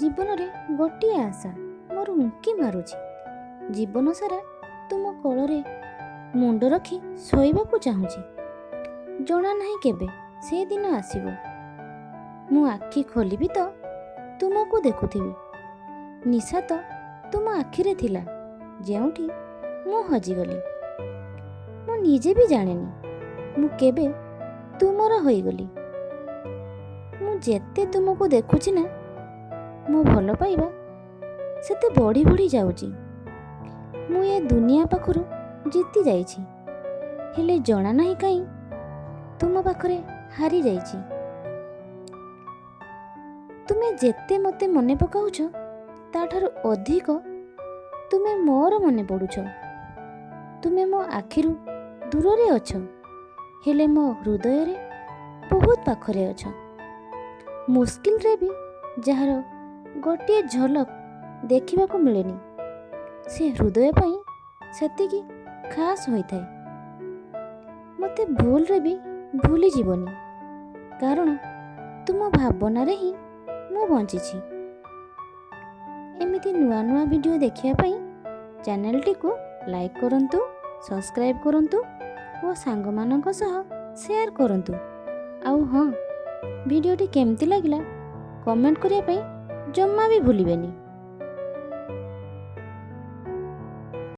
ଜୀବନରେ ଗୋଟିଏ ଆଶା ମୋର ଉଙ୍କି ମାରୁଛି, ଜୀବନ ସାରା ତୁମ କୋଳରେ ମୁଣ୍ଡ ରଖି ଶୋଇବାକୁ ଚାହୁଁଛି। ଜଣା ନାହିଁ କେବେ ସେ ଦିନ ଆସିବ। ମୁଁ ଆଖି ଖୋଲିବି ତ ତୁମକୁ ଦେଖୁଥିବି। ନିଶା ତ ତୁମ ଆଖିରେ ଥିଲା, ଯେଉଁଠି ମୁଁ ହଜିଗଲି। ମୁଁ ନିଜେ ବି ଜାଣେନି ମୁଁ କେବେ ତୁମର ହୋଇଗଲି। ମୁଁ ଯେତେ ତୁମକୁ ଦେଖୁଛି ନା, ମୋ ଭଲ ପାଇବା ସେତେ ବଢ଼ି ବଢ଼ି ଯାଉଛି। ମୁଁ ଏ ଦୁନିଆ ପାଖରୁ ଜିତି ଯାଇଛି, ହେଲେ ଜଣା ନାହିଁ କାହିଁ ତୁମ ପାଖରେ ହାରି ଯାଇଛି। ତୁମେ ଯେତେ ମୋତେ ମନେ ପକାଉଛ, ତାଠାରୁ ଅଧିକ ତୁମେ ମୋର ମନେ ପଡ଼ୁଛ। ତୁମେ ମୋ ଆଖିରୁ ଦୂରରେ ଅଛ, ହେଲେ ମୋ ହୃଦୟରେ ବହୁତ ପାଖରେ ଅଛ। ମୁସ୍କିଲରେ ବି ଯାହାର ଗୋଟିଏ ଝଲକ ଦେଖିବାକୁ ମିଳେନି, ସେ ହୃଦୟ ପାଇଁ ସେତିକି ଖାସ୍ ହୋଇଥାଏ। ମୋତେ ଭୁଲରେ ବି ଭୁଲିଯିବନି, କାରଣ ତୁମ ଭାବନାରେ ହିଁ ମୁଁ ବଞ୍ଚିଛି। ଏମିତି ନୂଆ ନୂଆ ଭିଡ଼ିଓ ଦେଖିବା ପାଇଁ ଚ୍ୟାନେଲଟିକୁ ଲାଇକ୍ କରନ୍ତୁ, ସବସ୍କ୍ରାଇବ୍ କରନ୍ତୁ ଓ ସାଙ୍ଗମାନଙ୍କ ସହ ସେୟାର କରନ୍ତୁ। ଆଉ ହଁ, ଭିଡ଼ିଓଟି କେମିତି ଲାଗିଲା କମେଣ୍ଟ କରିବା ପାଇଁ ଜମା ବି ଭୁଲିବେନି।